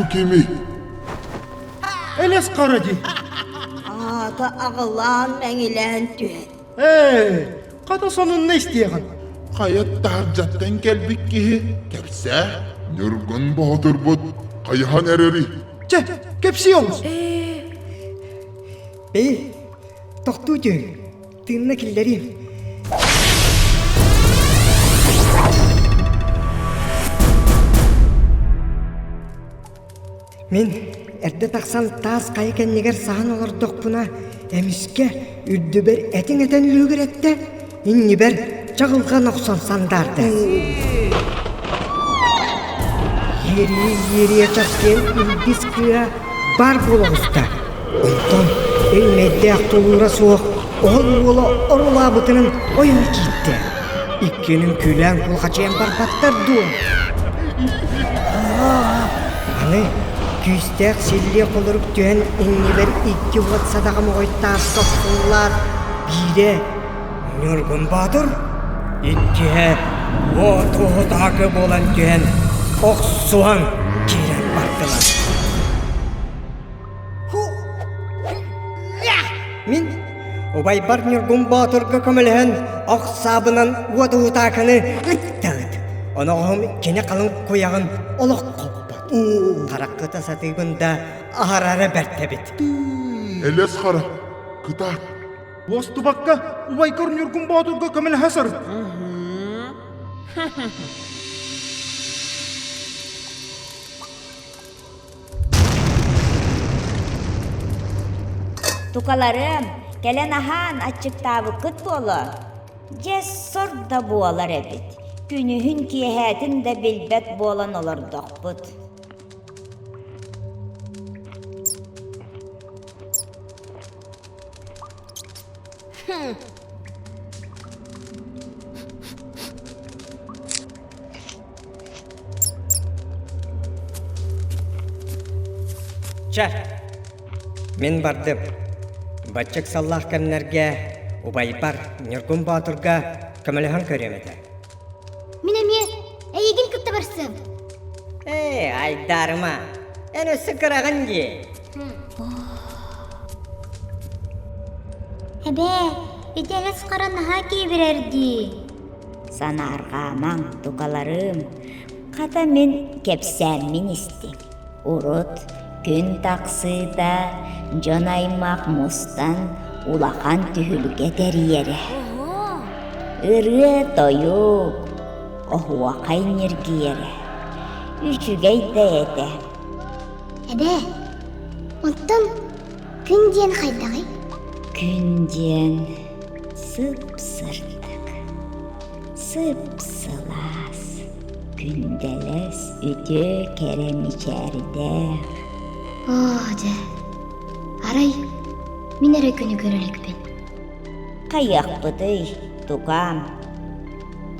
Бу кими? Элэс хара дии. Аата аҕылаан мэҥилээн түһэн. Ээ, хата сонунна истиэҕин. Хайа таһырдьаттан кэлбит киһи кэпсээ. Ньургун Боотурбут хайаһан эрэрий? Чэ, кэпсии олус. Бэйи, тохтуу түһүҥ. Тыынна киллэриим. Мин эрдэ тахсан таас хайа кэннигэр саһан олордохпуна, эмискэ үрдүбэр этиҥ этэн лүһүгүрэттэ, иннибэр чаҕылҕан охсон сандаарда. Иэрийэ-иэрийэ часкыйан илбис кыыһа баар буола оҕуста. Онтон өй-мэйдээх тулуура суох оһол уола орулаабытынан ойон киирдэ. Иккиэнин күлээн кулхачыйан барбаттар дуо? Аны күүстээх силлиэ холорук түһэн иннибэр икки уот садаҕа моҕой тааска охсуллаат, биирэ Ньургун Боотур, иккиһэ уот уһутаакы буолан түһэн охсуһан киирэн бардылар. Мин убайбар Ньургун Боотурга көмөлөһөн ох саабынан уот уһутаакыны ыттаҕыт. Оноҕоһум кини халыҥ куйаҕын олох хоппот. Хараххыта сатыыбын да аһарара бэрт эбит. Элэс хара, кытаат. Уостубакка убайгар Ньургун Боотурга көмөлөһө сырыт. Тукаларым, кэлэн аһаан аччыктаабыккыт буолуо. Дьэ, сор да буолар эбит. Күнүһүн киэһээтин да билбэт буолан олордохпут. Чэ, мин бардым. Бачча ыксаллаах кэмнэргэ убайбар Ньургун Боотурга көмөлөһөн көрүөм этэ. Мин эмиэ эйигин кытта барсыам. Ээ, айдаарыма. Эн өссө кыраҕын дии. Эбээ, ити элэс хара наһаа киэбирэр дии. Санаарҕаамаҥ, тукаларым, хата мин кэпсээммин истиҥ. Урут күн тахсыыта дьон-аймах мустан улахан түһүлгэ тэрийэрэ. Ырыа-тойук, оһуохай ньиргийэрэ. Үчүгэй да этэ. Эбээ, оттон күн диэн хайдаҕый? Күн диэн сып-сырдык, сып-сылаас, күндэлэс үтүө кэрэ мичээрдээх. Оо, дьэ, арай мин эрэ күнү көрө иликпин. Хайыахпытый, тукаам,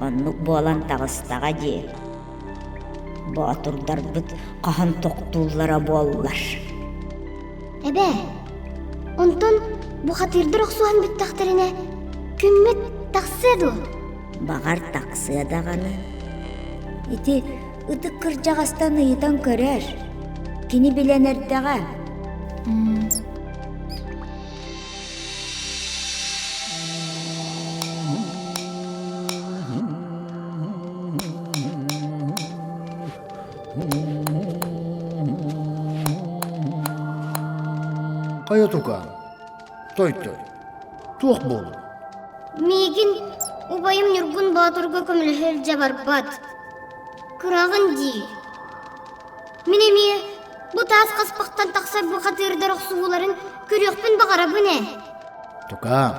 оннук буолан таҕыстаҕа дии. Боотурдарбыт хаһан тохтууллара буоллар. Эбээ, онтон бухатыырдар охсуһан бүттэхтэринэ, күммүт тахсыа дуо? Баҕар тахсыа даҕаны. Ити ытык кырдьаҕастан ыйытан көрөр. Кини билэн эрдэҕэ. Хайа тукаам, той-той, туох буоллуҥ? Миигин убайым Ньургун Боотурга көмөлөһө илдьэ барбат. Кыраҕын дии. Мин эмиэ бу таас хаспахтан тахсар бухатыырдар охсуһууларын көрүөхпүн баҕарабын ээ. Тукаам,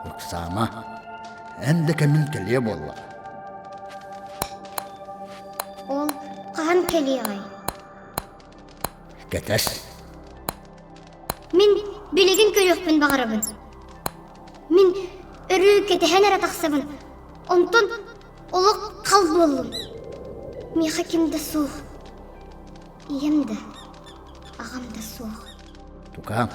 ыксаама, эн да кэмин кэлиэ буоллаҕа. Ол хаһан кэлиэҕэй? Кэтэс. Мин билигин көрүөхпүн баҕарабын. Мин өрүү кэтэһэн эрэ тахсабын. Онтон олох хал буоллум. Миэхэ ким да суох. Ийэм да, аҕам да суох. Тукаам,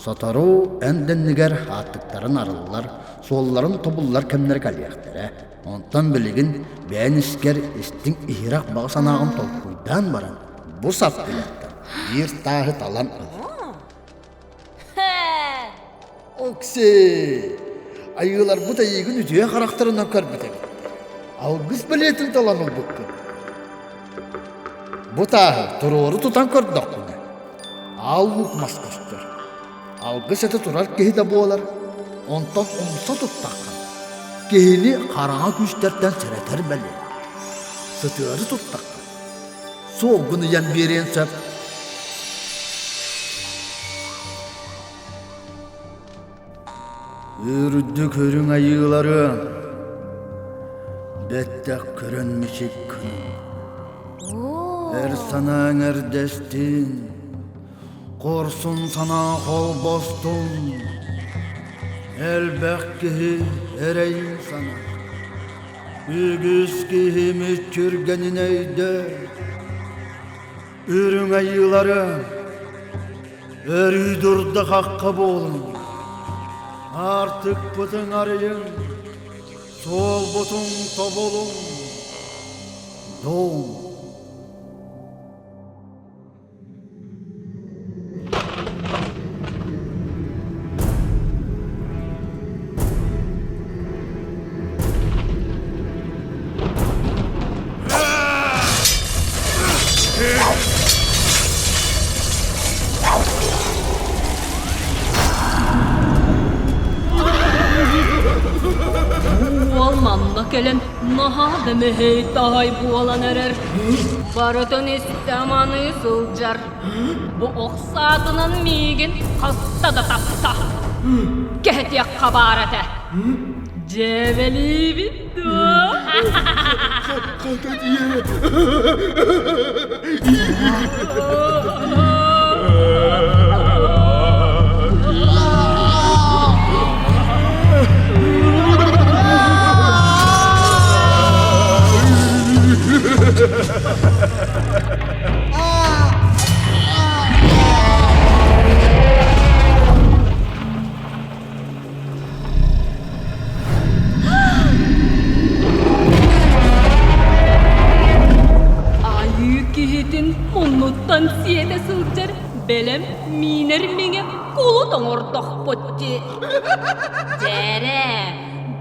сотору эн дэннигэр ааттыктарын арыллар, суолларын тобуллар кэмнэр кэлиэхтэрэ. Онтон билигин бэйэн искэр истиҥ иһирэх баҕа санааҕын толкуйдаан баран, Бу саппыйаттан биир тааһы талан ыл. Окси! Айыыларбыт эйиигин үтүө харахтарынан көрбүт эбиттэр. Алгыс бэлиэтин талан ылбыккын. Бу тааһы туруору тутан көрдөхпүнэ, аал луук мас көстөр. Алгыс этэ турар киһи да буолар, онтон умса туттахха, киһини хараҥа күүстэртэн сэрэтэр бэлиэ. Сытыары туттахха, суолгун ыйан биэриэн сөп. Үрдүк үрүҥ айыылары бэттэх көрөн мичик гын. Эр санааҥ эрдэстин, хорсун санаа холбостун. Элбэх киһи эрэйин санаа. Үгүс киһи мүччүргэнин өйдөө. Үрүҥ айыылары өрүү дурда-хахха буолуҥ, аартыкпытын арыйыҥ, суолбутун тобулуҥ, дом. Уол манна кэлэн наһаа да мэһэй-таһай буолан эрэр. Барытын истэ-маныы сылдьар. Бу ох саатынан миигин хаста да тапта. Кэһэтиэххэ баар этэ. Дьээбэлиибит дуо? Хата диэ. Айыы киһитин муннуттан сиэтэ сылдьар бэлэм миинэр миҥэ кулут оҥордохпут дии. Дьээрэ,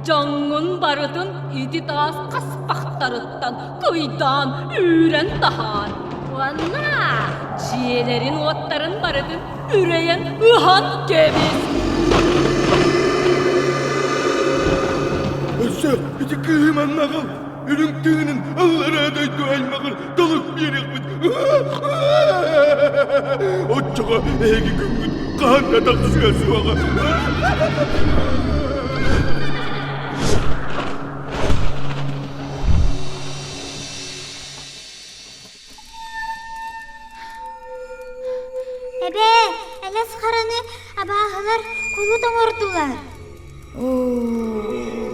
дьоҥҥун барытын ити таас хаспахтарыттан кыйдаан үүрэн таһаар. Уонна дьиэлэрин-уоттарын барытын үрэйэн ыһан кэбис. Өссө ити кыыһы манна аҕал, үрүҥ тыынын аллараа дойду аймаҕар толук биэриэхпит. Оччоҕо эһиги күҥҥүт хаһан да тахсыа суоҕа. Эбээ, элэс хараны абааһылар кулут оҥордулар. Оо.